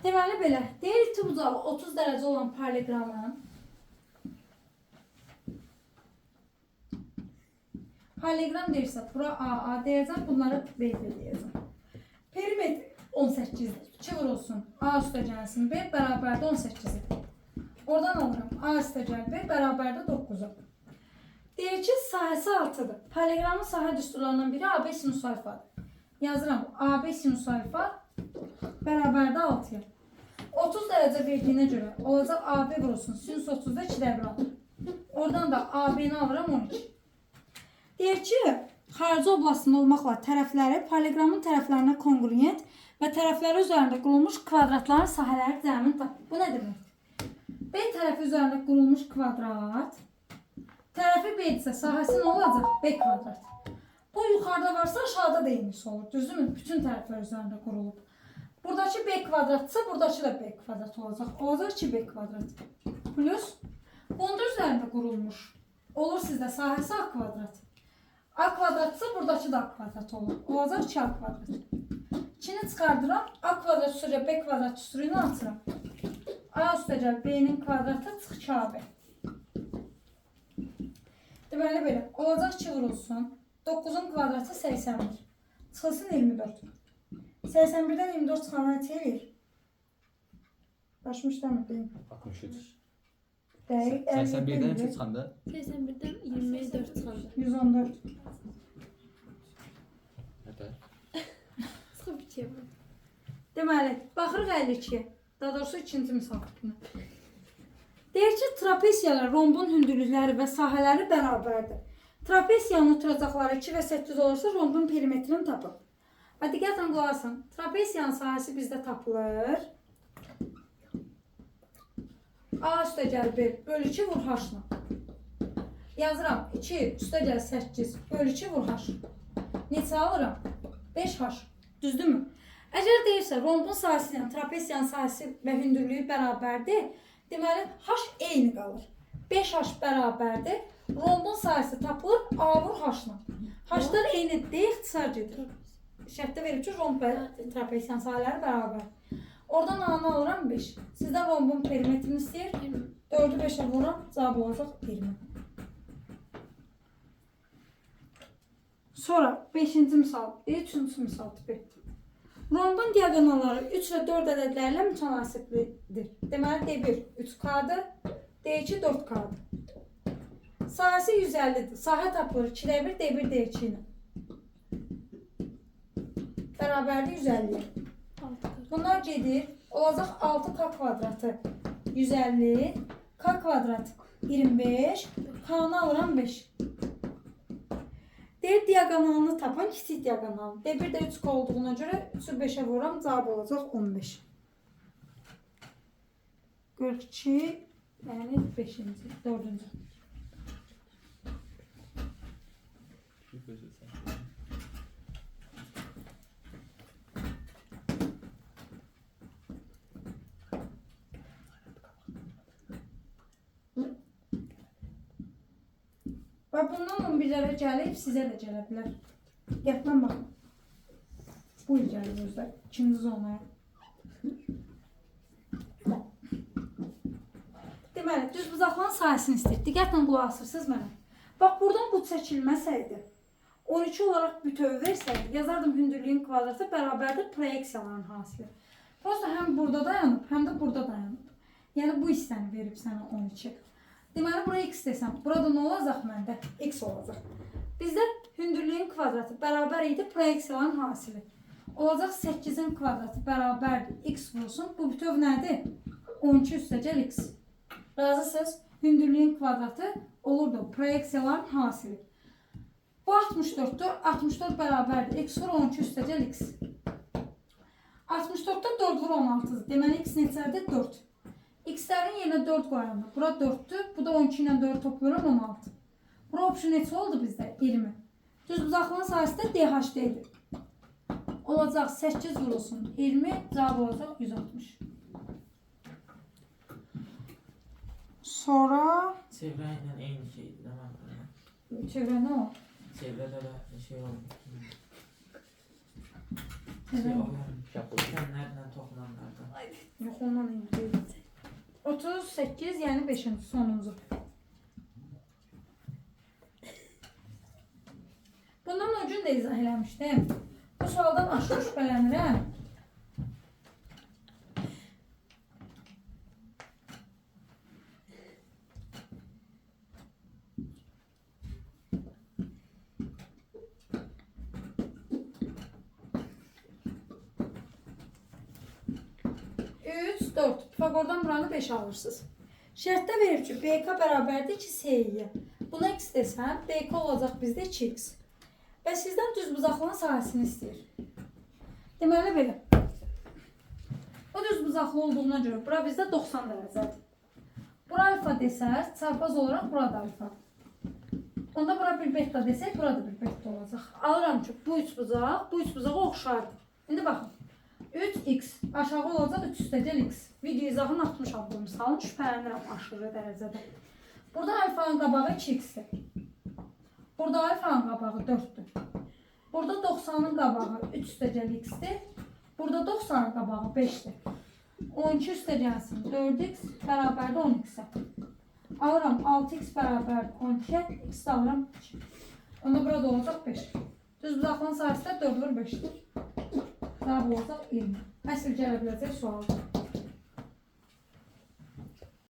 Deməli belə, deyir iti bucağı 30 dərəcə olan paralleloqramın paralleloqram deyirsə, bura A, A deyəcəm, bunları B, B deyəcəm. Perimetr 18-dir. 2 vurulsun. A üstə gəlsin B bərabərdir 18-ə. Oradan alıram. A üstə gəl B bərabərdir 9-a. Deyir ki, sahəsi 6-dır. Paralleloqramın sahə düsturlarından biri AB sinus alfadır. Yazıram. AB sinus alfa bərabərdir 6-ya. 30 dərəcə verdiyinə görə olacaq AB vurulsun. Sinus 30-da 2 dəvr alır. Oradan da AB-ni alıram 12. Deyir ki, xarici oblastında olmaqla tərəfləri paralleloqramın tərəflərinə konqruent və tərəfləri üzərində qurulmuş kvadratların sahələri cəmini tap. Bu nə deməkdir? B tərəfi üzərində qurulmuş kvadrat, tərəfi B isə sahəsi nə olacaq? B kvadrat. Bu yuxarıda varsa aşağıda da eynisi olur. Düzdürmü? Bütün tərəflər üzərində qurulub. Buradakı B kvadratsa buradakı da B kvadrat olacaq. Olacaq 2B kvadrat. Plus bunun da üzərində qurulmuş. Olur sizdə sahəsi A kvadrat. A kvadratsa buradakı da A kvadrat olur. Olacaq 2A kvadrat. 2-ni çıxardıram. A kvadrat üstəgəl B kvadrat üstü ilə açıram. A üstəgəl B-nin kvadratı çıx 2AB. Deməli belə. Olacaq 2 vurulsun. 9-un kvadratı 81. Çıxılsın 24. 81-dən 24 çıxanda neçə eləyir? Başım işləmir deyim. 63. Dəqiq. 81-dən neçə çıxanda? 81-dən 24 çıxanda. 114. Nətər? Çıxıb 2-yə vurdu. Deməli, baxırıq 52-yə. Daha doğrusu ikinci misal tipinə. Deyir ki, trapesiyalar rombun hündürlükləri və sahələri bərabərdir. Trapesiyanın oturacaqları 2 və 8 olursa, rombun perimetrini tapın. Və diqqətlə qulaq asın. Trapesiyanın sahəsi bizdə tapılır. A üstəgəl B bölü 2 vur H-la. Yazıram. 2 üstəgəl 8 bölü 2 vur H. Neçə alıram? 5H. Düzdürmü? Əgər deyirsə rombun sahəsi ilə trapesiyanın sahəsi və hündürlüyü bərabərdir, deməli H eyni qalır. 5H bərabərdir. Rombun sahəsi tapılır A vur H-la. H-lar eyni deyil, ixtisar gedir. Şərtdə verib ki, romb və trapesiyanın sahələri bərabər. Oradan A-nı alıram 5. Sizdən rombun perimetrini istəyir. 20. 4-ü 5-ə vururam, cavab olacaq 20. Sonra 5-ci misal, 3-cü misal tipi. Rombun diaqonalları 3 və 4 ədədləri ilə mütənasiblidir. Deməli D1 3K-dır, D2 4K-dır. Sahəsi 150-dir. Sahə tapılır 2-də 1, D1, D2 ilə. Bərabərdir 150-yə. 6 Bunlar gedir. Olacaq 6K kvadratı 150, K kvadrat 25, K-nı alıram 5. Deyir diaqonalını tapın, kiçik diaqonalını. D1 də 3K olduğuna görə 3-ü 5-ə vururam, cavab olacaq 15. 42, yəni 5-ci, 4-cü. Və bundan 11-lərə gəlib sizə də gələ bilər. Diqqətlə baxın. Bu il gəlib özdə ikinci zonaya. Deməli, düzbucaqlının sahəsini istəyir. Diqqətlə qulaq asırsınız mənə. Bax, buradan bu çəkilməsəydi, 12 olaraq bütöv versəydi, yazardım hündürlüyün kvadratı bərabərdir proyeksiyaların hasili. Prosta həm burada dayanıb, həm də burada dayanıb. Yəni, bu hissəni verib sənə 12. Deməli, bura x desəm, burada nə olacaq məndə? X olacaq. Bizdə hündürlüyün kvadratı bərabər idi proyeksiyaların hasili. Olacaq 8-in kvadratı bərabərdir x vurulsun. Bu bütöv nədir? 12 üstəgəl x. Razısınız? Hündürlüyün kvadratı olurdu proyeksiyaların hasili. Bu 64-dür. 64 bərabərdir x vur 12 üstəgəl x. 64-də 4 vur 16-dır. Deməli x neçədir? 4. X-lərin yerinə 4 qoyanda. Bura 4-dür. Bu da 12 ilə 4 toplayıram 16. Bura option neçə oldu bizdə? 20. Düzbucaqlının sahəsi də DHD-dir. Olacaq 8 vurulsun 20, cavab olacaq 160. Sonra Çevrə ilə eyni şeydir, değil mi? çevrə nə o? Çevrədə də şey olmur. Çevrə Şey nə? olmur. Bitənlərlə toxunanlardan. Yox, ondan eyni deyil. 38, yəni 5-ci sonuncu. Bundan o gün də izah eləmişdim. Bu sualdan aşırı şübhələnirəm. Üç, 4. Pifagordan buranı 5 alırsınız. Şərtdə verib ki, BK bərabərdir 2 SI-yə. Buna x desəm, BK olacaq bizdə 2x. Və sizdən düzbucaqlının sahəsini istəyir. Deməli belə. O düzbucaqlı olduğuna görə bura bizdə 90 dərəcədir. Bura alfa desəz, çarpaz olaraq bura da alfa. Onda bura bir beta desək, bura da bir beta olacaq. Alıram ki, bu üçbucaq, bu üçbucağa oxşardır. İndi baxın. 3x aşağı olacaq 3 üstəgəl x. Video izahını atmışam bu misalın, şübhələnirəm aşırı dərəcədə. Burada alfanın qabağı 2x-dir. Burada alfanın qabağı 4-dür. Burada 90-ın qabağı 3 üstəgəl x-dir. Burada 90-ın qabağı 5-dir. 12 üstəgəlsin 4x bərabərdir 10x-ə. Alıram 6x bərabərdir 12-yə, x də alıram 2. Onda burada olacaq 5. Düzbucaqlının sahəsi də 4 vur 5-dir. Cavab olacaq 20. Əsl gələ biləcək sualdır.